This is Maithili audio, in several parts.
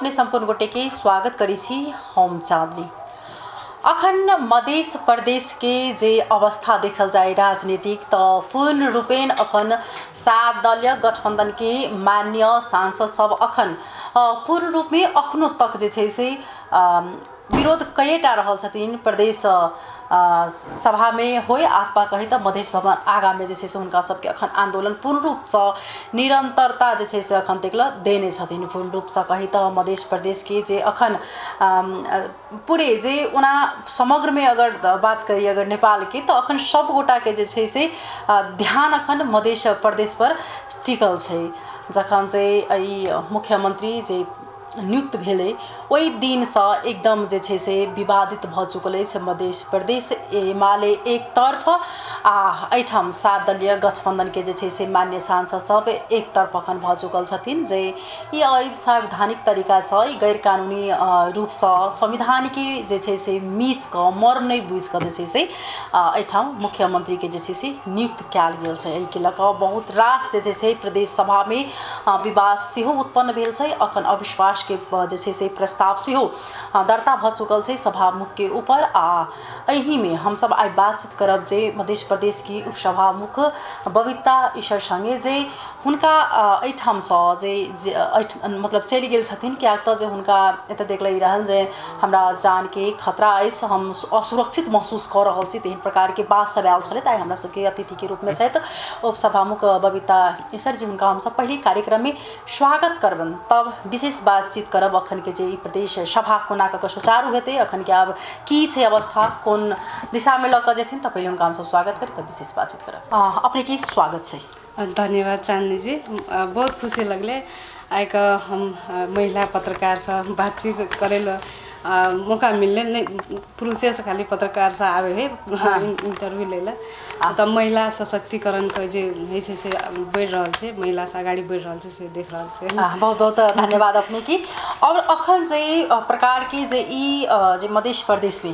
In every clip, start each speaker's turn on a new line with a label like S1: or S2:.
S1: अपने सम्पूर्ण गोटे के स्वागत करै छी। हम चाँदनी। अखन मधेश प्रदेश के जे अवस्था देखल जाय राजनीतिक तऽ पूर्ण रूपेण अखन 7 दलीय गठबंधन के मान्य सांसद सब अखन पूर्ण रूप में अखनो तक जे छै से विरोध कएटा रहल छथिन। प्रदेश सभामे होइ अथवा कही तऽ मधेश भवन आगाँमे जे छै से हुनका सबके अखन आन्दोलन पूर्ण रूपसँ निरन्तरता जे छै से अखन तक लए देने छथिन। पूर्ण रूपसँ कही तऽ मधेश प्रदेशके जे अखन पूरे जे ओना समग्रमे अगर बात करी अगर नेपालके तऽ अखन सब गोटाके जे छै से ध्यान अखन मधेश प्रदेशपर टिकल छै। जखन से ई मुख्यमन्त्री जे नियुक्त भेलै ओहि दिनसँ एकदम जे छै से विवादित भऽ चुकल अछि मधेश प्रदेश। एमाले एक तरफ आ एहिठाम 7 दलीय गठबन्धनके जे छै से मान्य सांसद सब एक तरफ अखन भऽ चुकल छथिन जे ई असंवैधानिक तरीकासँ, ई गैर कानूनी रूपसँ संविधानके जे छै से मीच कऽ मर्म नहि बुझि कऽ जे छै से एहिठाम मुख्यमन्त्रीके जे छै से नियुक्त कयल गेल छै। एहिके लऽ कऽ बहुत रास जे छै से प्रदेश सभामे विवाद सेहो उत्पन्न भेल छै। अखन अविश्वासके जे छै से प्रस्ताव सेहो दर्ता भऽ चुकल छै सभामुखके ऊपर। आ एहिमे हमसब आइ बातचीत करब जे मध्य प्रदेशके उपसभामुख बबीता ईश्वर सङ्गे जे हुनका एहिठामसँ जे मतलब चलि गेल छथिन, किएक तऽ जे हुनका एतऽ देखले रहल जे हमरा जानके खतरा अछि, हम असुरक्षित महसूस कऽ रहल छी, तेहन प्रकारके बात सब आयल छलै। तऽ आइ हमरा सबके अतिथिके रूपमे छथि उपसभामुख बबीता ईश्वर जी। हुनका हमसब पहिले कार्यक्रममे स्वागत करबनि, तब विशेष बातचीत करब अखनके जे ई प्रदेश सभा कोना कऽ कऽ सुचारू हेतै, अखनके आब की छै अवस्था, कोन दिशामे लऽ कऽ जेथिन। तऽ पहिले हुनका हमसब स्वागत करी, तब विशेष बातचीत करब। अपनेके स्वागत छै।
S2: धन्यवाद चांदनी जी, बहुत खुशी लगलै आइके हम महिला पत्रकारसँ बातचीत करै लए मौका मिललै। नहि पुरुषेसँ खाली पत्रकारसँ आबै हइ इंटरव्यू लै लए, तऽ महिला सशक्तिकरणके जे होइ छै से बढ़ि रहल छै, महिला से अगाडि बढ़ि रहल छै से देख रहल छै।
S1: बहुत बहुत धन्यवाद अपने की। और अखन जे प्रकारके जे ई जे मध्य प्रदेशमे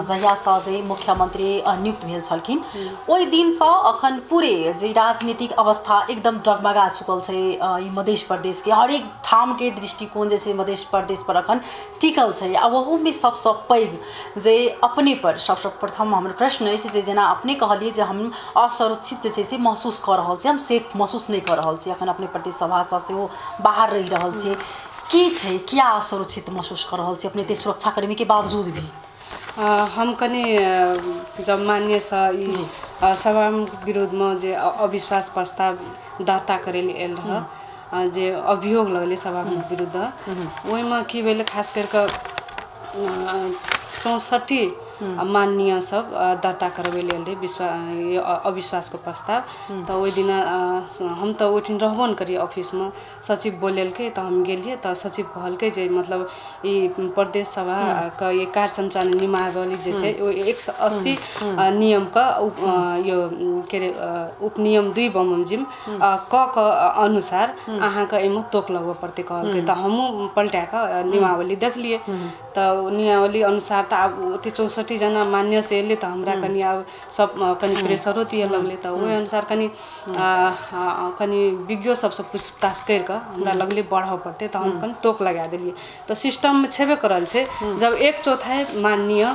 S1: जहियासँ जे मुख्यमन्त्री नियुक्त भेल छलखिन ओहि दिनसँ अखन पूरे जे राजनीतिक अवस्था एकदम डगमगा चुकल छै। ई मध्य प्रदेशके हरेक ठामके दृष्टिकोण जे छै मध्य प्रदेशपर अखन टिकल छै। आ ओहूमे सबसँ पैघ जे अपने पर सबसँ प्रथम हमर प्रश्न अछि जे जेना अपने कहलियै जे हम असुरक्षित जे छै से महसूस कऽ रहल छी, हम सेफ महसूस नहि कऽ रहल छी, अखन अपने प्रदेश सभासँ सेहो बाहर रहि रहल छी, की छै, किया असुरक्षित महसूस कऽ रहल छी अपने एते सुरक्षाकर्मीके बावजूद भी?
S2: हम कनि जब मान्यसँ ई सभामुख विरोधमे जे अविश्वास प्रस्ताव दर्ता करै लए आयल रहए, जे अभियोग लगलै सभामुख विरुद्ध, ओहिमे की भेलै खास करि कऽ 64 माननीय सब दर्ता करबै लेल रहै अविश्वासके प्रस्ताव। तऽ ओहि दिना हम तऽ ओहिठाम रहबो नहि करियै ऑफिसमे, सचिव बोलेलकै तऽ हम गेलियै, तऽ सचिव कहलकै जे मतलब ई प्रदेश सभाके ई कार्य सञ्चालन नियमावली जे छै ओ 180 नियमके यो के अरे उपनियम 2 बमोजिम क अनुसार अहाँके एहिमे तोक लगबऽ पड़तै कहलकै। तऽ हमहूँ पलटा कऽ नियमावली देखलियै, तऽ नियमावली अनुसार तऽ आब ओते 64 जना मान्य से एलै तऽ हमरा कनि आब सब कनि प्रेशरो दिअ लगलै। तऽ ओहि अनुसार कनि कनि विज्ञो सबसँ पूछताछ करि कऽ हमरा लगलै बढ़ऽ पड़तै, तऽ हम कनि तोक लगा देलियै। तऽ सिस्टममे छेबे करल छै जब 1/4 माननीय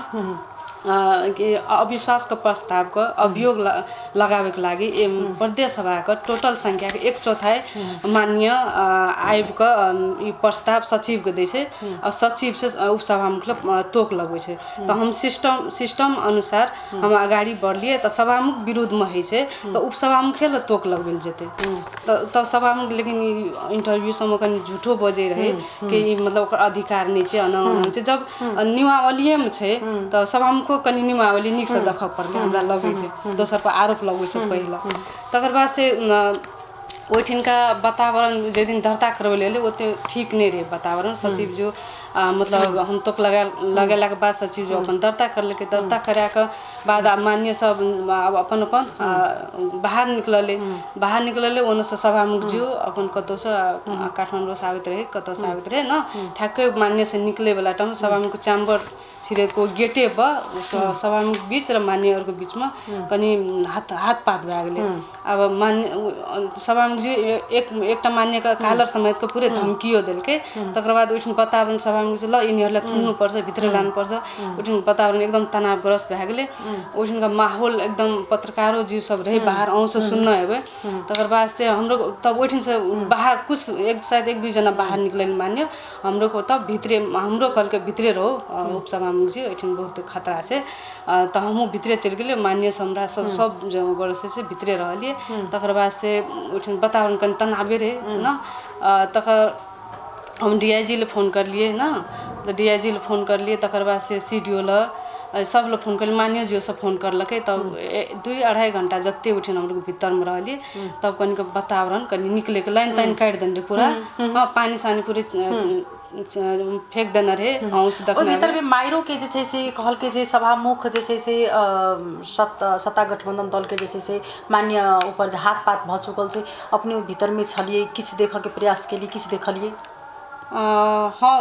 S2: अविश्वासके प्रस्तावके अभियोग लगाबैके लागि प्रदेश सभाके टोटल सङ्ख्याके 1/4 माननीय आबि कऽ ई प्रस्ताव सचिवके दै छै आ सचिव से उपसभामुख तोक लगबै छै। तऽ हम सिस्टम अनुसार हम अगाडि बढ़लियै। तऽ सभामुख विरुद्धमे होइ छै तऽ उपसभामुखे लए तोक लगबै लए जेतै। तऽ सभामुख लेकिन ई इंटरव्यू सबमे कनि झूठो बजै रहै कि ई मतलब ओकर अधिकार नहि छै, एना ओना छै। जब नियमावलियेमे छै तऽ सभामुखो कनि नियमावली नीकसँ देखऽ पड़लै हमरा लगै छै, दोसर पर आरोप लगबै छै पहिला। तकर बाद से ओहिठिनका वातावरण जाहि दिन दर्ता करबै लए एलै ओते ठीक नहि रहै वातावरण। सचिव जो मतलब हम तोक लगेलाके बाद सचिव जो अपन दर्ता करलकै, दर्ता कराके बाद आब मान्य सब आब अपन अपन बाहर निकललै, बाहर निकललै ओन्नसँ सभामुख जो अपन कतहुसँ काठमाण्डूसँ आबैत रहै, कतहुसँ आबैत रहै ने, ठ्याक्कै मान्यसँ निकलैवला टाइम सभामुख चैम्बर छिरेको गेटे पर सभामुख बीच र मान्यहरूको बीचमा कनि हात हातपात भए गेलै। आब मान्य सभामुखजी एकटा मान्यके कालर समेतके पुरै धम्कियो देलकै। तकर बाद ओहिठाम वातावरण सभामुख ल यिनीहरूलाई थुन्नुपर्छ, भित्र लानुपर्छ। ओहिठाम वातावरण एकदम तनावग्रस्त भए गेलै। ओहिठामका माहौल एकदम पत्रकारो जी सब रहे बाहर, अहूँ सब सुनने हेबै। तकर बाद से हमरो तब ओहिठामसँ बाहर कुछ एक शायद एक दुई जना बाहर निकलल मान्य, हमरो को तब भित्रे हमरो कहलकै भित्रे रहो उपसभामुखजी, एहिठाम बहुत खतरा छै। तऽ हमहूँ भित्रे चलि गेलियै, मान्य से हमरा सब सब गोटे से भित्रे रहलियै। तकर बाद से ओहिठाम वातावरण कनि तनावे रहै ने। तकर हम DIG लए फोन करलियै ने, तऽ DIG लए फोन करलियै, तकर बाद से CDO लए सब लए फोन करलियै, मान्यो जी सब फोन करलकै। तब 2-2.5 घंटा जते ओहिठाम हमलोग भीतरमे रहलियै, तब कनिक वातावरण कनि निकलैके लाइन ताइन काटि देने रहै पूरा, हँ पानि सानि पूरे फेक देने रहै।
S1: ओहि भीतरमे मायरो के जे छै से कहलकै जे सभामुख जे छै से सत्ता गठबंधन दलके जे छै से मान्य ऊपर जे हाथ पात भऽ चुकल छै। अपने ओहि भीतरमे छलियै, किछु देखऽके प्रयास केलियै, किछु देखलियै?
S2: हँ,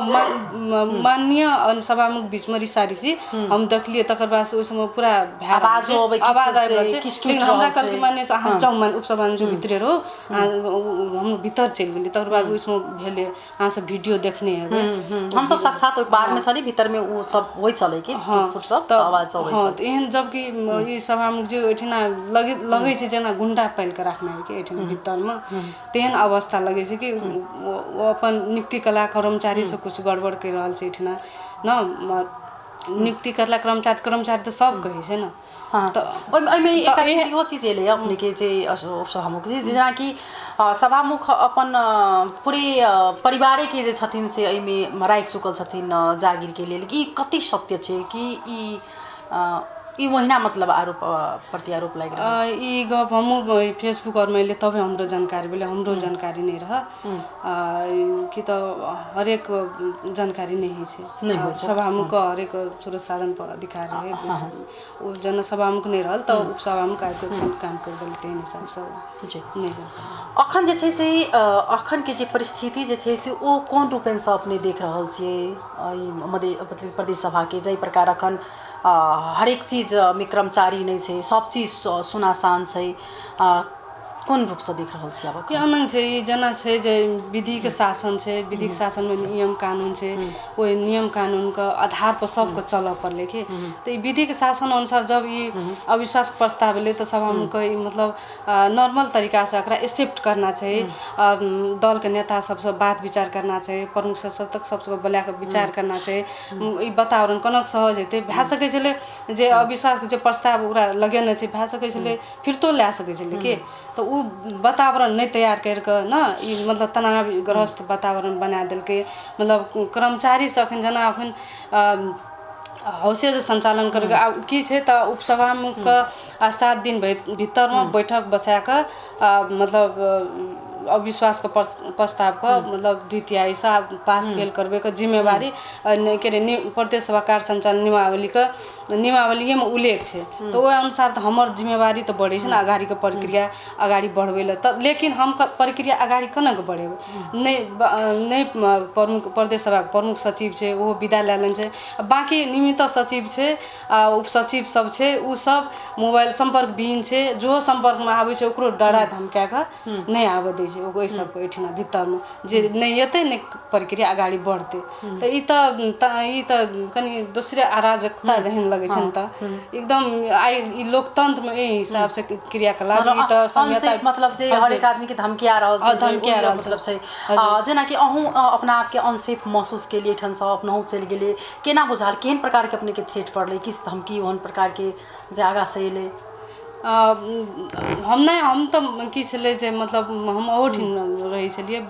S2: माननीय सभामुख बीचमे रिसा रिसी हम देखलियै। तकर बाद से ओहि समय पूरा
S1: आवाज
S2: आबि रहल छै, लेकिन हमरा कहलकै मान्य से अहाँ जाउ, मान उपसभामुख भितरे रहो, हम भीतर चलि गेलियै। तकर बाद ओहि समय भेलै, अहाँ सब वीडियो देखने हेबै,
S1: हमसब साक्षात ओहि बारमे छली, भीतरमे ओ सब होइ छलै कि टूटफूट सब तऽ आवाज अबै।
S2: हँ, तऽ एहन जबकि ई सभामुख जे ओहिठिना लगै छै जेना गुंडा पालि कऽ राखने है कि एहिठिना भीतरमे, तेहन अवस्था लगै छै कि ओ अपन नियुक्ति कला कर्मचारी से कुछ गड़बड़ करि रहल छै एहिठिना न। नियुक्ति करला कर्मचारी कर्मचारी तऽ सब कहै छै ने।
S1: हँ, तऽ ओहिमे एकटा चीज इहो चीज एलै अपनेके जे उपसभामुख जी, जेनाकि सभामुख अपन पूरे परिवारेके जे छथिन से एहिमे राखि चुकल छथिन जागिरके लेल, ई कते सत्य छै कि ई ओहिना मतलब आरोप प्रत्यारोप लागि रहल छै?
S2: ई गप हमहूँ फेसबुक आरमे एलै तबे हमरो जानकारी भेलै, हमरो जानकारी नहि रहै कि तऽ हरेक जानकारी नहि होइ छै,
S1: नहि होइ छै
S2: सभामुखके हरेक स्रोत साधन पर अधिकार रहै। ओ जेना सभामुख नहि रहल तऽ उपसभामुख आबि कऽ काम करि देलकै, तेहन हिसाबसँ
S1: जी
S2: नहि जानकारी।
S1: अखन जे छै से अखनके जे परिस्थिति जे छै से ओ कोन रूपेणसँ अपने देख रहल छियै एहि मध्य प्रदेश सभाके? जाहि प्रकार अखन हरेक चीजमे कर्मचारी नहि छै, सब चीज सुनासान छै, कोन रूपसँ देख रहल छी आब?
S2: कि आनन्द छै, ई जेना छै जे विधिके शासन छै, विधिके शासनमे नियम कानून छै, ओहि नियम कानूनके आधार पर सबके चलऽ पड़लै कि। तऽ ई विधिके शासन अनुसार जब ई अविश्वास प्रस्ताव एलै तऽ सभामुखके ई मतलब नॉर्मल तरीकासँ एकरा एक्सेप्ट करना चाही, दलके नेता सबसँ बात विचार करना चाही, प्रमुख सचेतक सबसँ बोला कऽ विचार करना चाही। ई वातावरण कोना सहज हेतै? भए सकै छलै जे अविश्वासके जे प्रस्ताव ओकरा लगेने छै, भए सकै छलै फिरतो लए सकै छलै कि। तऽ ओ वातावरण नहि तैयार करि कऽ ने ई मतलब तनावग्रस्त वातावरण बना देलकै। मतलब कर्मचारी सब अखन जेना अखन हाउसे जे सञ्चालन करैके आब की छै तऽ उपसभामुखके 7 दिन भीतरमे बैठक बसा कऽ मतलब अविश्वासके प्रस्तावके मतलब 2/3 हिस्सा पास फेल करबैके जिम्मेवारी के अरे प्रदेश सभा कार्य सञ्चालन नियमावलीके नियमावलीएमे उल्लेख छै। तऽ ओहि अनुसार तऽ हमर जिम्मेवारी तऽ बढ़ै छै ने अगाड़ीके प्रक्रिया अगाडि बढ़बै लए। तऽ लेकिन हम प्रक्रिया अगाडि केना कऽ बढ़ेबै? नहि प्रमुख प्रदेश सभाके प्रमुख सचिव छै ओहो विदा लए लेने छै, बाँकी नियमित सचिव छै आ उपसचिव सब छै, ओ सब मोबाइल सम्पर्क विहीन छै। जो सम्पर्कमे आबै छै ओकरो डरा धमका कऽ नहि आबऽ दै छै ओहि सबके एहिठिना भीतरमे, जे नहि एतै नहि प्रक्रिया अगाडि बढ़तै। तऽ ई तऽ कनि दोसरे अराजकता जेहन लगै छै ने। तऽ एकदम आइ ई लोकतन्त्रमे एहि हिसाबसँ क्रियाकलाप ई तऽ संहिता
S1: मतलब जे हरेक आदमीके धमकी आ रहल छै,
S2: धमकी आ रहल
S1: मतलब छै। जेनाकि अहूँ अपना आपके अनसेफ महसूस केलियै, एहिठामसँ अपनहु चलि गेलियै, केना बुझायल, केहन प्रकारके अपनेके थ्रेट पड़लै, किछु धमकी ओहन प्रकारके जे आगाँसँ एलै?
S2: हम नहि, हम तऽ की छलै जे मतलब हम ओहोठाम रहै छलियै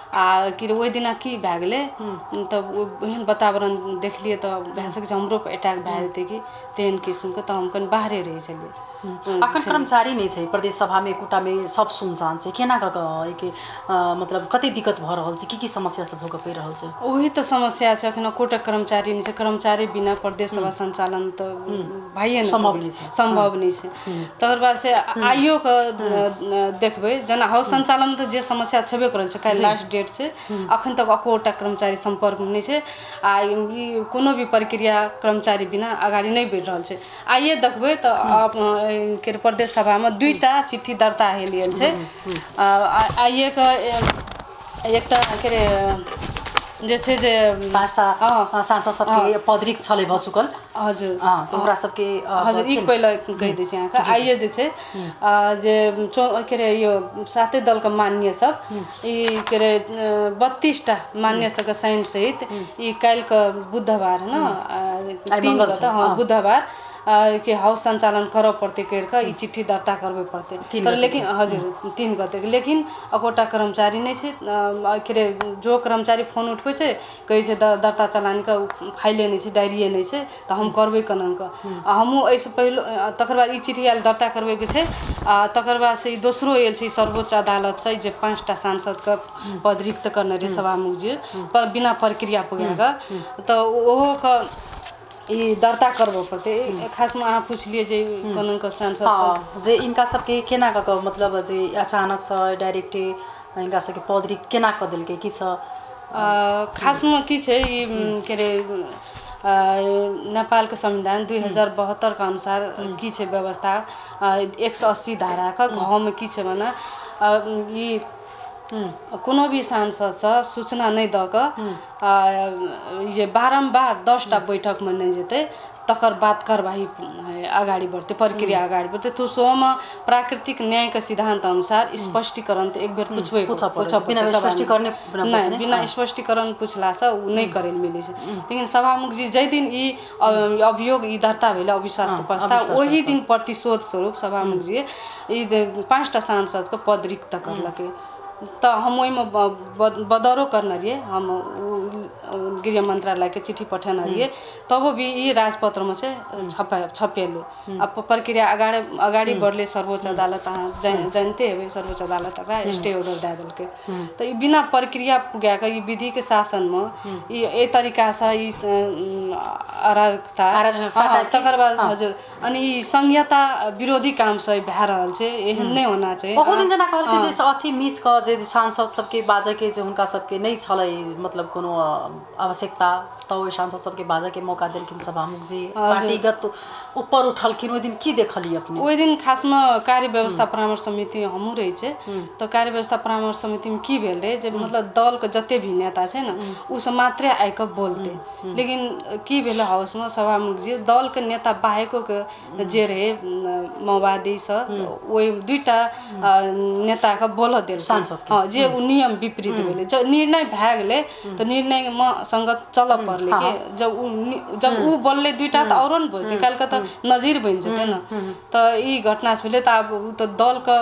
S2: आ कि ओहि दिना की भए गेलै तब एहन वातावरण देखलियै तऽ भए सकै छै हमरो पर अटैक भए जेतै कि तेहन किसिमके, तऽ हम कनि बाहरे रहै छलियै।
S1: अखन कर्मचारी नहि छै प्रदेश सभामे एकोटामे, सब सुनसान छै, केना कऽ कऽ एहिके मतलब कते दिक्कत भऽ रहल छै, की की समस्या सब भोगऽ पड़ि रहल छै?
S2: ओही तऽ समस्या छै, अखन एकोटा कर्मचारी नहि छै। कर्मचारी बिना प्रदेश सभा सञ्चालन तऽ भइए नहि
S1: सम्भव
S2: सकै
S1: नहि
S2: छै,
S1: छै,
S2: सम्भव नहि छै। तकर बाद से आइयो के देखबै जेना हाउस सञ्चालन तऽ जे समस्या छेबे करल छै, काल्हि लास्ट डेट डेट छै, अखन तक एकोटा कर्मचारी सम्पर्कमे नहि छै। आ ई कोनो भी प्रक्रिया कर्मचारी बिना अगाडि नहि बढ़ि रहल छै। आइए देखबै तऽ के अरे प्रदेश सभामे 2टा चिट्ठी दर्ता हेलियल छै। आइएके एकटा के अरे जे छै जे
S1: 5टा सांसद सबके पद रिक्त छलै भऽ चुकल।
S2: हजुर,
S1: तऽ ओकरा सबके
S2: हजुर, ई पहिला कहि दै छी अहाँके। आइए जे छै जे के अरे यो सातै दलके मान्य सब ई के अरे 32टा मान्य सबके साइन सहित ई काल्हिके बुधबार न 3 गते, हँ बुधबार के हाउस सञ्चालन करऽ पड़तै करि कऽ ई चिट्ठी दर्ता करबै पड़तै। तर लेकिन हजुर 3 गते, लेकिन एकोटा कर्मचारी नहि छै। के अरे जो कर्मचारी फोन उठबै छै कहै छै दर्ता चलानके फाइले नहि छै, डायरिए नहि छै, तऽ हम करबै केना कऽ। आ हमहूँ एहिसँ पहिलो तकर बाद ई चिट्ठी आयल दर्ता करबैके छै। आ तकर बाद से ई दोसरो आयल छै सर्वोच्च अदालतसँ जे 5टा सांसदके पद रिक्त करने रहै सभामुख जी पर बिना प्रक्रिया पुगा कऽ, तऽ ओहोके ई दर्ता करबऽ पड़तै। खासमे अहाँ पुछलियै जे कोना कऽ सांसद
S1: सब जे इनका सबके केना कऽ कऽ मतलब जे अचानकसँ डायरेक्ट इनका सबके पद रिक्त केना कऽ देलकै किछु?
S2: खासमे की छै ई के अरे नेपालके संविधान 2072 के अनुसार की छै व्यवस्था 180 धाराके घमे की छै भने ई कोनो भी सांसदसँ सूचना नहि दऽ कऽ जे बारम्बार 10टा बैठकमे नहि जेतै तकर बाद कारवाही अगाडि बढतै, प्रक्रिया अगाडि बढतै। तो सोमा प्राकृतिक न्यायके सिद्धान्त अनुसार स्पष्टीकरण तऽ एक बेर पुछबै
S1: पूछऽ, बिना स्पष्टीकरण
S2: नहि, बिना स्पष्टीकरण पुछलासँ ओ नहि करै लए मिलै छै। लेकिन सभामुख जी जाहि दिन ई अभियोग ई दर्ता भेलै अविश्वासके प्रस्ताव, ओहि दिन प्रतिशोध स्वरूप सभामुख जी ई 5टा सांसदके पद रिक्त करलकै। तऽ हम ओहिमे बदरो करने रहियै, हम गृह मन्त्रालयके चिट्ठी पठेने रहियै, तबो भी ई राजपत्रमे चाहिँ छपेलै। अब प्रक्रिया अगाडि अगाडि बढ़लै। सर्वोच्च अदालत अहाँ जानिते हेबै, सर्वोच्च अदालत ओकरा स्टे ऑर्डर दए देलकै। तऽ ई बिना प्रक्रिया पुगाके ई विधिके शासनमे ई एहि तरिकासँ ई अराजकता, तकर बाद हजुर अनि ई संहिता विरोधी काम से भए रहल छै, एहन नहि होना चाही।
S1: बहुत दिन जेना कहलकै जे अथी मिच कऽ जे सांसद सबके बाजऽके जे हुनका सबके नहि छलै मतलब कोनो आवश्यकता, तऽ ओहि सांसद सबके बाजऽके मौका देलखिन सभामुख जी, पार्टीगत ऊपर उठलखिन। ओहि दिन की देखलियै अपने?
S2: ओहि दिन खासमे कार्य व्यवस्था परामर्श समिति हमहूँ रहै छै, तऽ कार्य व्यवस्था परामर्श समितिमे की भेल रहै जे मतलब दलके जते भी नेता छै ने ओ सब मात्रे आइके बोलतै। लेकिन की भेलै हाउसमे सभामुख जी दलके नेता बाहेकोके जे रहै माओवादी सब ओहि 2टा नेताके बोलऽ देल
S1: सांसद,
S2: हँ जे ओ नियम विपरीत भेलै। जब निर्णय भए गेलै तऽ निर्णयमे सङ्गत चलऽ पड़लै कि जब ओ बोललै 2टा तऽ औरो ने बोलतै, काल्हिके तऽ नजीर बनि जेतै ने। तऽ ई घटना भेलै। तऽ आब ओ तऽ दलके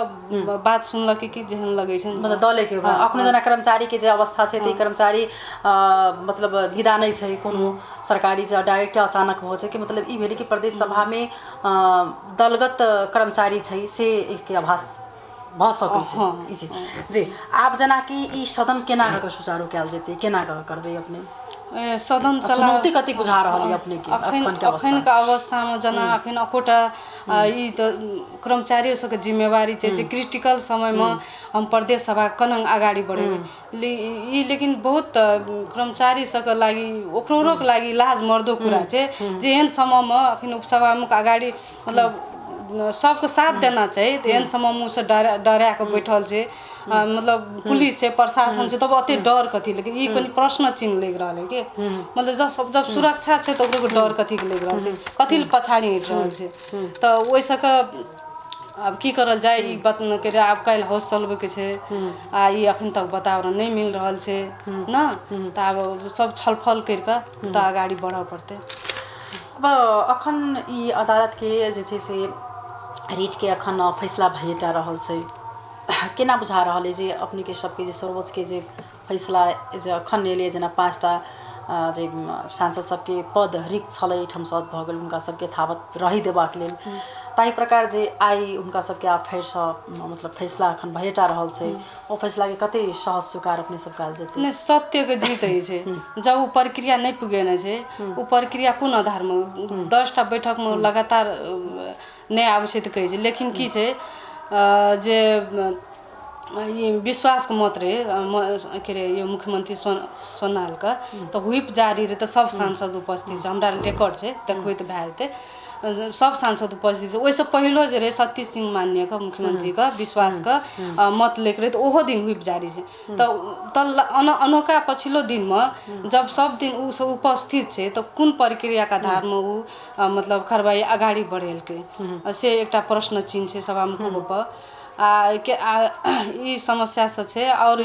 S2: बात सुनलकै कि जेहन लगै छै
S1: मतलब दलेके अखनो जेना कर्मचारीके जे अवस्था छै तऽ कर्मचारी मतलब विदा नहि छै कोनो सरकारी जे डायरेक्ट अचानक हो छै कि मतलब ई भेलै कि प्रदेश सभामे दलगत कर्मचारी छै से इसके आभास भऽ सकै छै ई चीज जी। आब जेनाकि ई सदन केना कऽ सुचारू कयल जेतै, केना कऽ करबै अपने?
S2: सदन
S1: चुनौती कति बुझा रहल अपने के
S2: अखनके अवस्थामे? जेना अखन एकोटा ई तऽ कर्मचारियो सबके जिम्मेवारी छै जे क्रिटिकल समयमे हम प्रदेश सभा केना अगाडि बढ़ेबै ई। लेकिन बहुत कर्मचारी सबके लागि ओकरोके लागि लाज मर्दो कुरा छै जे एहन समयमे अखन उपसभामुख अगाडि मतलब सबके साथ देना चाही, तऽ एहन समयमे ओसब डरा कऽ बैठल छै। मतलब पुलिस छै, प्रशासन छै, तब ओते डर कथी? लेकिन ई कनि प्रश्न चिन्ह लागि रहल है कि मतलब जब सुरक्षा छै तऽ ओकरो डर कथीके लागि रहल छै, कथी लए पछाड़ी हटि रहल छै? तऽ ओहि सबके आब की करल जाय? ई बात के आब काल्हि हाउस चलबैके छै आ ई अखन तक वातावरण नहि मिल रहल छै न, तऽ आब सब छलफल करि कऽ तऽ अगाडि बढ़ऽ पड़तै।
S1: अब अखन ई अदालतके जे छै से रिटके अखन फैसला भइएटा रहल छै, केना बुझा रहल अइ जे अपनेके सबके जे सर्वोच्चके जे फैसला जे अखन एलै जेना 5टा जे सांसद सबके पद रिक्त छलै एहिठामसँ भऽ गेल, हुनका सबके यथावत रहि देबाक लेल, ताहि प्रकार जे आइ हुनका सबके आब फेरसँ मतलब फैसला अखन भइएटा रहल छै, ओ फैसलाके कते सहज स्वीकार अपने सब कयल जेतै?
S2: नहि, सत्यके जीत होइ छै। जब ओ प्रक्रिया नहि पुगेने छै, ओ प्रक्रिया कोन आधारमे 10टा बैठकमे लगातार नहि आबै छै तऽ कहै छै। लेकिन की छै जे ये विश्वासके मत रहे के अरे यो मुख्यमंत्री सोनालके, तऽ व्हिप जारी रहै तऽ सब सांसद उपस्थित छै, हमरा रिकॉर्ड छै, देखबै तऽ भए जेतै, सब सांसद उपस्थित छै। ओहिसँ पहिलो जे रहै सती सिंह मान्यके मुख्यमंत्रीके विश्वासके मत लैके रहै तऽ ओहो दिन व्हिप जारी छै। तऽ अनोखा पछिलो दिनमे जब सब दिन ओ सब उपस्थित छै तऽ कोन प्रक्रियाके आधारमे ओ मतलब कार्रवाई अगाडि बढ़ेलकै, से एकटा प्रश्न चिन्ह छै सभामुख पर। आ के ई समस्या सब छै। आओर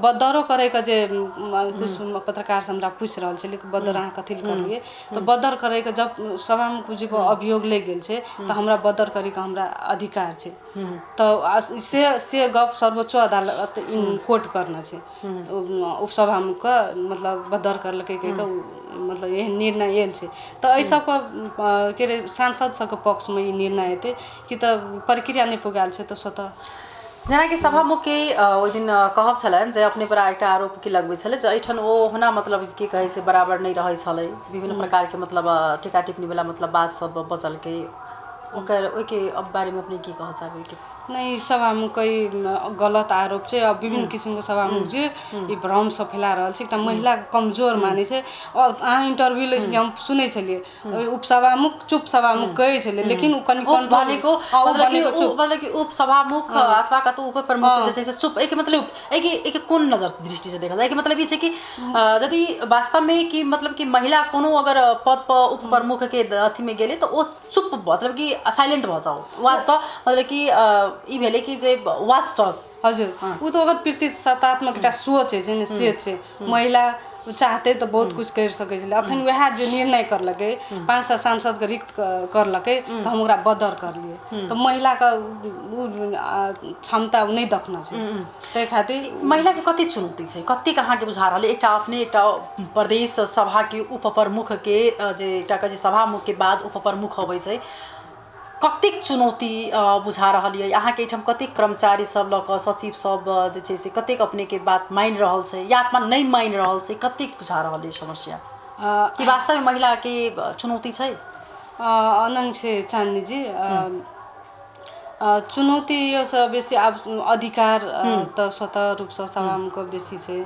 S2: बदरो करैके जे कुछ पत्रकार सब हमरा पूछि रहल छलै कि बदर अहाँ कथी लए करलियै, तऽ बदर करैके जब सभामुख जी पर अभियोग लागि गेल छै तऽ हमरा बदर करैके हमरा अधिकार छै। तऽ से गप सर्वोच्च अदालत कोर्ट करना छै, उपसभामुखके मतलब बदर करलकै कहिके मतलब एहन निर्णय आयल छै। तऽ एहि सबके के अरे सांसद सबके पक्षमे ई निर्णय एतै कि तऽ प्रक्रिया नहि पुगायल छै तऽ स्वतः।
S1: जेनाकि सभामुखके ओहि दिन कहब छलनि जे अपने पर एकटा आरोप की लगबै छलै जे एहिठाम ओ ओहुना मतलब की कहै छै बराबर नहि रहै छलै, विभिन्न प्रकारके मतलब टीका टिप्पणी वाला मतलब बात सब बचलकै, ओकर ओहिके बारेमे अपने की कहऽ चाहबै?
S2: नहि, ई सभामुखके ई गलत आरोप छै। अब विभिन्न किसिमके सभामुख जे ई भ्रम सब फैला रहल छै, एकटा महिलाके कमजोर मानै छै। आओर अहाँ इंटरव्यू लै छलियै, हम सुनै छलियै उपसभामुख चुप सभामुख कहै छलै, लेकिन ओ कनि
S1: भनेको मतलब कि उपसभामुख अथवा कतौ उप प्रमुख जे छै से चुप, एहिके मतलब एहिके कोन नजर दृष्टिसँ देखल जाय? एहिके मतलब ई छै कि यदि वास्तवमे कि मतलब कि महिला कोनो अगर पद पर उप प्रमुखके अथीमे गेलै तऽ ओ चुप मतलब कि साइलेंट भऽ जाओ, वाज तऽ मतलब कि ई भेलै कि जे वाज टॉक।
S2: हजुर, ओ तऽ ओकर प्रतिशतात्मक एकटा सोच होइ छै ने, से छै। महिला चाहते तऽ बहुत कुछ करि सकै छलै। अखन वएह जे निर्णय करलकै 500 सांसदके रिक्त करलकै तऽ हम ओकरा बदर करलियै, तऽ महिलाके ओ क्षमता ओ नहि देखना छै, ताहि खातिर
S1: महिलाके कते चुनौती छै, कतेक अहाँके बुझा रहल? एकटा अपने एकटा प्रदेश सभाके उप प्रमुखके जे एकटा कहै छै सभामुखके बाद उप प्रमुख अबै छै, कतेक चुनौती बुझा रहल यऽ अहाँके? एहिठाम कतेक कर्मचारी सब लऽ कऽ सचिव सब जे छै से कतेक अपनेके बात मानि रहल छै या अथवा नहि मानि रहल छै, कतेक बुझा रहल यऽ समस्या कि वास्तवमे महिलाके चुनौती छै?
S2: अनंग छै चाँदनीजी, चुनौती यो सँ बेसी आब अधिकार तऽ स्वतः रूपसँ सभामुखके बेसी छै,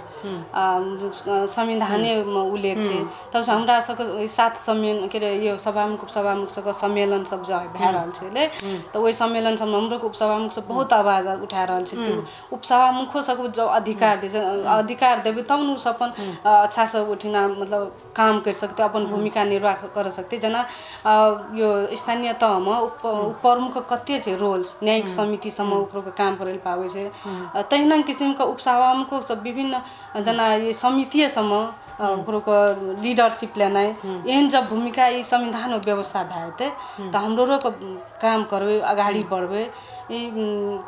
S2: संविधानेमे उल्लेख छै। तबसँ हमरा सबके सात सम्मेलन के अरे यो सभामुख उपसभामुख सबके सम्मेलन सब जे भए रहल छलै तऽ ओहि सम्मेलन सबमे हमरो उपसभामुख सब बहुत आवाज उठा रहल छै कि उपसभामुखो सबके जब अधिकार दै छै, अधिकार देबै तब ने ओ सब अपन अच्छासँ ओहिठिना मतलब काम करि सकतै, अपन भूमिका निर्वाह कर सकतै। जेना यो स्थानीय तहमा उप प्रमुख कते छै रोल, न्यायिक समिति सबमे ओकरो काम करै लए पाबै छै, तहिना किसिमके उपसभामुखो सब विभिन्न जेना ये समितिये सबमे ओकरो लीडरशिप लेनाइ, एहन जब भूमिका ई संविधानमे व्यवस्था भए जेतै तऽ हमरो काम करबै, अगाडि बढ़बै, ई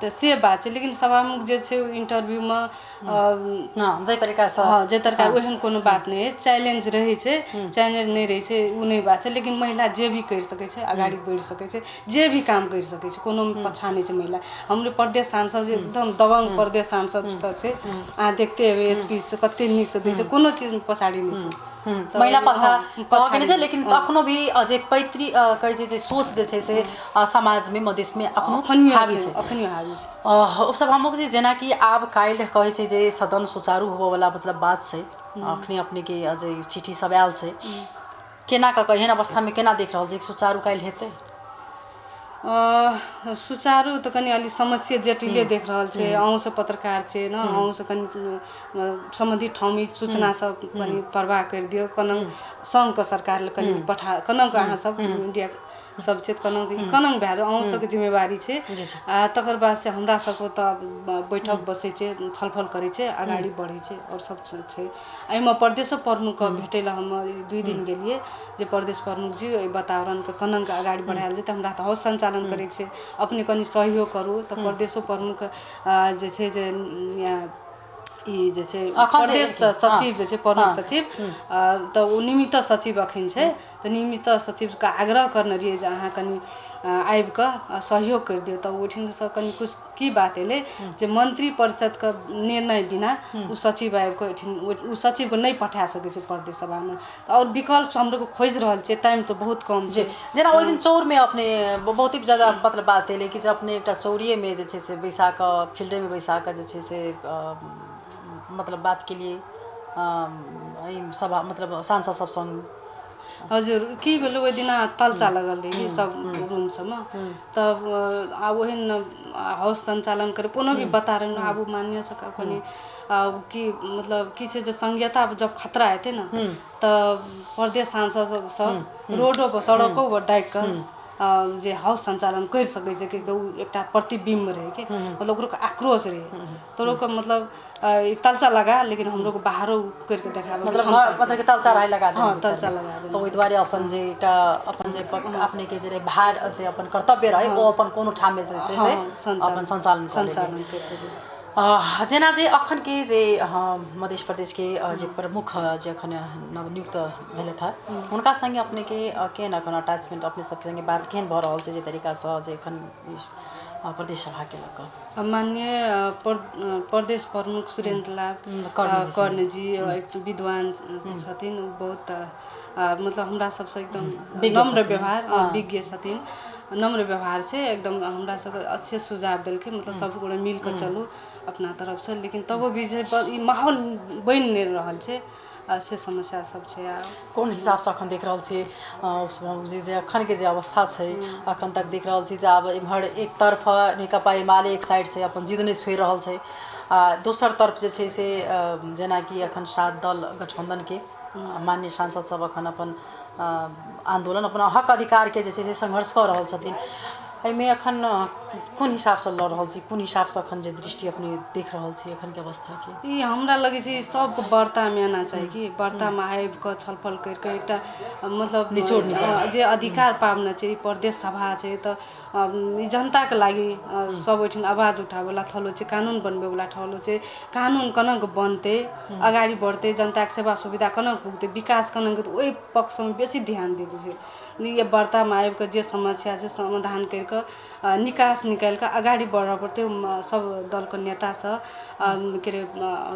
S2: तऽ से बात छै। लेकिन सभामुख जे छै इंटरव्यूमे
S1: जाहि तरीकासँ
S2: हँ, जे तरीका ओहन कोनो बात नहि अछि, चैलेंज रहै छै, चैलेंज नहि रहै छै ओ नहि बात छै, लेकिन महिला जे भी करि सकै छै, अगाडि बढ़ि सकै छै, जे भी काम करि सकै छै, कोनो पछा नहि छै महिला। हमरो प्रदेश सांसद एकदम दबंग प्रदेश सांसद सब छै, अहाँ देखते हेबै स्पीच से कते नीकसँ दै छै, कोनो चीजमे पछाडि नहि छै
S1: महिला पाछा कहके नहि छै। लेकिन अखनो भी जे पैतृक कहै छै जे सोच जे छै से समाजमे मधेशमे अखनो हावी छै,
S2: अखनियो हावी छै।
S1: उपसभामुख जी, जेनाकि आब काल्हि कहै छै जे सदन सुचारू होबऽवला मतलब बात छै, अखनी अपनेके जे चिट्ठी सब आयल छै, केना कऽ एहन अवस्थामे केना देख रहल छै सुचारू काल्हि हेतै?
S2: सुचारू तऽ कनि अलिक समस्या जटिले देख रहल छै। अहूँसँ पत्रकार छै ने, अहूँसँ कनि सम्बन्धित ठाउँ ई सूचना सब कनि प्रवाह करि दियौ, कनङ सङ्घके सरकारले कनि पठा, कनङ अहाँ सब मीडिया सब छै, कनङ ई कनङ भए रहल अहूँ सबके जिम्मेवारी छै। आ तकर बाद से हमरा सबके तऽ बैठक बसै छै, छलफल करै छै, अगाडि बढ़ै छै आओर सब छै। एहिमे प्रदेशो प्रमुखके भेटै लए हम 2 दिन गेलियै जे प्रदेश प्रमुख जी एहि वातावरणके कनङके अगाडि बढ़ायल जेतै, हमरा तऽ हाउस सञ्चालन करैके छै, अपने कनि सहयोग करू। तऽ प्रदेशो प्रमुख जे छै जे ई जे छै प्रदेश सचिव जे छै प्रमुख सचिव, तऽ ओ निमित्त सचिव अखन छै, तऽ निमित्त सचिवके आग्रह करने रहियै जे अहाँ कनि आबि कऽ सहयोग करि दियौ। तऽ ओहिठामसँ कनि कुछ की बात एलै जे मंत्री परिषदके निर्णय बिना ओ सचिव आबि कऽ एहिठाम ओ सचिवके नहि पठा सकै छै प्रदेश सभामे। तऽ आओर विकल्प हमरो खोजि रहल छियै, टाइम तऽ बहुत कम छै।
S1: जेना ओहि दिन चौरमे अपने बहुत ही ज्यादा मतलब बात एलै कि जे अपने एकटा चौरिएमे जे छै से बैसा कऽ फील्डेमे बैसा कऽ जे छै से मतलब बात केलियै एहि सभा मतलब सांसद सब संग।
S2: हजुर, की भेलै ओहि दिना तलचा लगल रहै कि सब रूम सबमे, तब आब ओहन हाउस संचालन करे कोनो भी बता रहे आब ओ माननीय सबके कनि की मतलब की छै जे संघीयता जब खतरा हेतै ने तऽ प्रदेश सांसद सब रोडो पर सड़को पर डाकि कऽ जे हाउस संचालन करि सकै छै, कि ओ एकटा प्रतिबिम्ब रहै कि मतलब ओकरो आक्रोश रहै, तऽ ओकरो मतलब तलचा लगा, लेकिन हमरो बाहरो करिके देखाबै
S1: मतलब तलचा रहै लगा।
S2: हँ, तलचा लगा
S1: दे। तऽ ओहि दुआरे अपन जे एकटा अपन जे अपने के जे भार जे अपन कर्तव्य रहै ओ अपन कोनो ठाममे जे छै से अपन संचालन
S2: संचालन करि सकै।
S1: जेना जे अखन के जे मध्य प्रदेशके जे प्रमुख जे अखन नवनियुक्त भेलथि हँ, हुनका संगे अपने के केहन अखन अटैचमेंट, अपने सबके संगे बात केहन भऽ रहल छै जे तरीकासँ जे एखन प्रदेश सभाके लऽ कऽ?
S2: माननीय प्रदेश प्रमुख सुरेन्द्र लाभ कर्णजी एक विद्वान छथिन, ओ बहुत मतलब हमरा सबसँ एकदम नम्र व्यवहार, विज्ञ छथिन, नम्र व्यवहार छै एकदम। हमरा सबके अच्छे सुझाव देलखिन, मतलब सब गोटे मिल कऽ चलू अपना तरफसँ, लेकिन तबो भी जे ई माहौल बनि नहि रहल छै से समस्या सब छै। आ
S1: कोन हिसाबसँ अखन देख रहल छी जी जे अखनके जे अवस्था छै, अखन तक देख रहल छी जे आब एम्हर एक तरफ नेकपा एमाले एक साइड से अपन जिद नहि छोड़ि रहल छै, आ दोसर तरफ जे छै से जेनाकि अखन 7 दल गठबन्धनके मान्य सांसद सब अखन अपन आन्दोलन अपना हक अधिकारके जे छै से संघर्ष कऽ रहल छथिन। एहिमे अखन कोन हिसाबसँ लऽ रहल छी, कोन हिसाबसँ अखन जे दृष्टि अपने देख रहल छी अखनके अवस्थाके?
S2: ई हमरा लगै छै सबके वार्तामे आना चाही कि वार्तामे आबि कऽ छलफल करि कऽ एकटा मतलब
S1: निचोड़ निकाल
S2: जे अधिकार पाबना छै। ई प्रदेश सभा छै तऽ ई जनताके लागि सब ओहिठाम आवाज उठाबैवला थलो छै, कानून बनबैवला थलो छै। कानून केना कऽ बनतै, अगाडि बढ़तै, जनताके सेवा सुविधा केना पुगतै, विकास केना हेतै, ओहि पक्षमे बेसी ध्यान दैके छै। ये वार्तामे आबि कऽ जे समस्या छै समाधान करि कऽ निकास निकालि कऽ अगाडि बढ़ऽ पड़तै। सब दलके नेता सब के अरे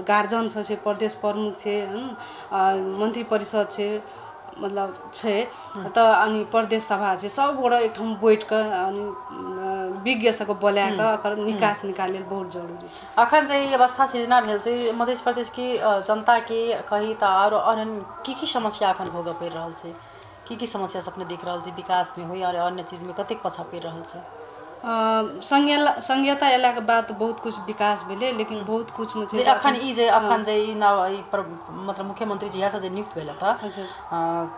S2: गार्जियन सब छै, प्रदेश प्रमुख छै, मन्त्री परिषद छै, मतलब छै तऽ अनि प्रदेश सभा छै, सब गोटा एकठाम बैठ कऽ अनि विज्ञ सबके बोला कऽ एकर निकास निकालै बहुत जरूरी छै।
S1: अखन जे ई अवस्था सृजना भेल छै मध्य प्रदेशके जनताके कही तऽ आरो अन्य की की समस्या अखन भोगऽ पड़ि रहल छै, की की समस्या सब अपने देख रहल छी विकासमे होइ आओर अन्य चीजमे कतेक पाछा पड़ि रहल छै?
S2: संघीयता अयलाके बाद बहुत कुछ विकास भेलै, लेकिन बहुत कुछमे
S1: जे अखन ई जे अखन जे ई नव ई मतलब मुख्यमंत्री जी से जे नियुक्त भेल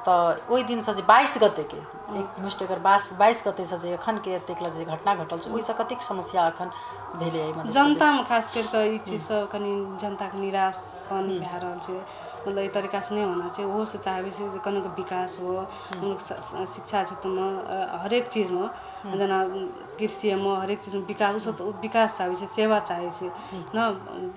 S1: तऽ ओहि दिनसँ जे 22 गतेके एक मुष्ट अगर 22 गतेसँ जे अखनके एतेक जे घटना घटल छै ओहिसँ कतेक समस्या अखन भेलै
S2: जनतामे? खास करि कऽ ई चीजसँ कनि जनताके निराशपन भए रहल छै, मतलब एहि तरीकासँ नहि होना छै। ओहोसँ चाहबै छै जे कनिक विकास हो शिक्षा क्षेत्रमे, हरेक चीजमे, जेना कृषिमे हरेक चीजमे विकास, ओसब तऽ विकास चाहै छै, सेवा चाहै छै ने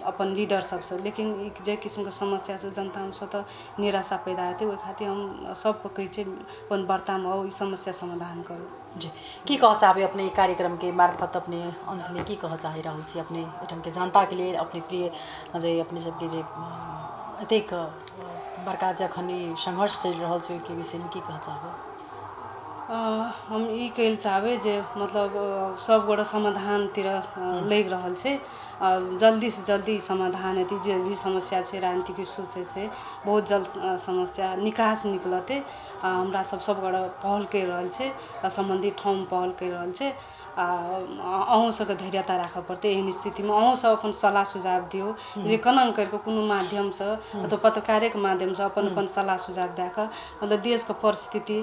S2: अपन लीडर सबसँ। लेकिन ई जे किसिमके समस्या छै जनतामे स्वतः निराशा पैदा हेतै, ओहि खातिर हम सबके कहै छियै अपन वार्तामे आउ, ई समस्या समाधान करू।
S1: जी, की कहऽ चाहबै अपने कार्यक्रमके मार्फत, अपने अन्तमे की कहऽ चाहि रहल छी अपने एहिठामके जनताके लेल, अपने प्रिय जे अपने सबके जे एतेक बड़का जे अखन ई संघर्ष चलि रहल छै ओहिके विषयमे की कहऽ चाहबै?
S2: हम ई कहै लए चाहबै जे मतलब सब गोटे समाधानतिर लागि रहल छै, जल्दीसँ जल्दी समाधान हेतै। जे भी समस्या छै राजनीतिक इशू छै से बहुत जल्द समस्या निकास निकलतै। हमरा सब सब गोटे पहल करि रहल छै, सम्बन्धित ठाम पहल करि रहल छै। आ अहूँ सबके धैर्यता राखऽ पड़तै एहन स्थितिमे। अहूँ सब अपन सलाह सुझाव दियौ जे केना करि कऽ कोनो माध्यमसँ अथवा पत्रकारेके माध्यमसँ अपन अपन सलाह सुझाव दए कऽ मतलब देशके परिस्थिति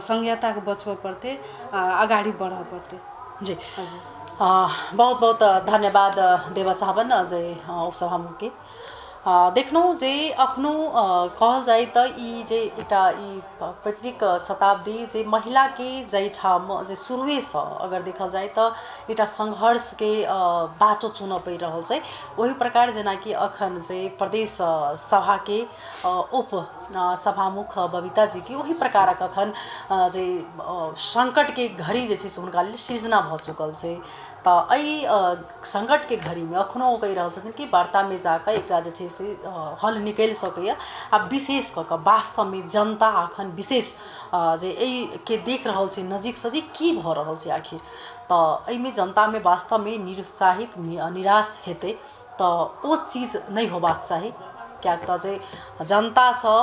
S2: संघीयताके बचबऽ पड़तै, अगाडि बढ़ऽ पड़तै।
S1: जी, बहुत बहुत धन्यवाद देबऽ चाहबनि जे उपसभामुखके। देखलहुँ जे अखनो कहल जाय तऽ ई जे एकटा ई पैतृक शताब्दी जे महिलाके जाहिठाम जे शुरुएसँ अगर देखल जाय तऽ एकटा संघर्षके बाटो चुनऽ पड़ि रहल छै, ओहि प्रकार जेनाकि अखन जे प्रदेश सभाके उप सभामुख बबीता जीके ओहि प्रकारक अखन जे संकटके घड़ी जे छै से हुनका लेल सृजना भऽ चुकल छै। तऽ एहि संकटके घड़ीमे अखनो ओ कहि रहल छथिन कि वार्तामे जाकऽ एकरा जे छै से हल निकलि सकैए। आ विशेष कऽ कऽ वास्तवमे जनता अखन विशेष जे एहिके देख रहल छै नजीकसँ जे की भऽ रहल छै आखिर, तऽ एहिमे जनतामे वास्तवमे निरुत्साहित निराश हेतै, तऽ ओ चीज नहि होबाक चाही। किएक तऽ जे जनतासँ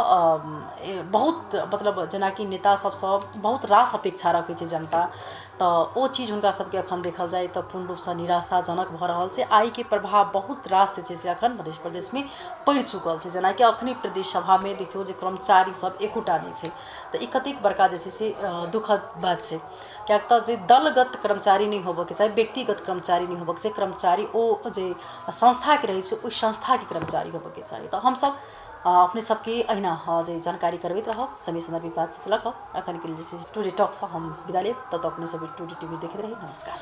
S1: बहुत मतलब जेनाकि नेता सबसँ बहुत रास अपेक्षा रखै छै जनता, तऽ ओ चीज हुनका सबके अखन देखल जाय तऽ पूर्ण रूपसँ निराशाजनक भऽ रहल छै। आइके प्रभाव बहुत रास जे छै से अखन मध्य प्रदेशमे पड़ि चुकल छै। जेनाकि अखनी प्रदेश सभामे देखियौ जे कर्मचारी सब एकोटा नहि छै, तऽ ई कतेक बड़का जे छै से दुखद बात छै। किएक तऽ जे दलगत कर्मचारी नहि होबऽके चाही, व्यक्तिगत कर्मचारी नहि होबऽके चाही, कर्मचारी ओ जे संस्थाके रहै छै ओहि संस्थाके कर्मचारी होबऽके चाही। तऽ हमसब अपने सबके अहिना जे जानकारी करबैत रहब समय सन्दर्भ बातचीत लऽ कऽ। अखनके लेल जे छै टुडे टॉकसँ हम विदा लेब, तब तक अपने सब टुडे टीवी देखैत रही। नमस्कार।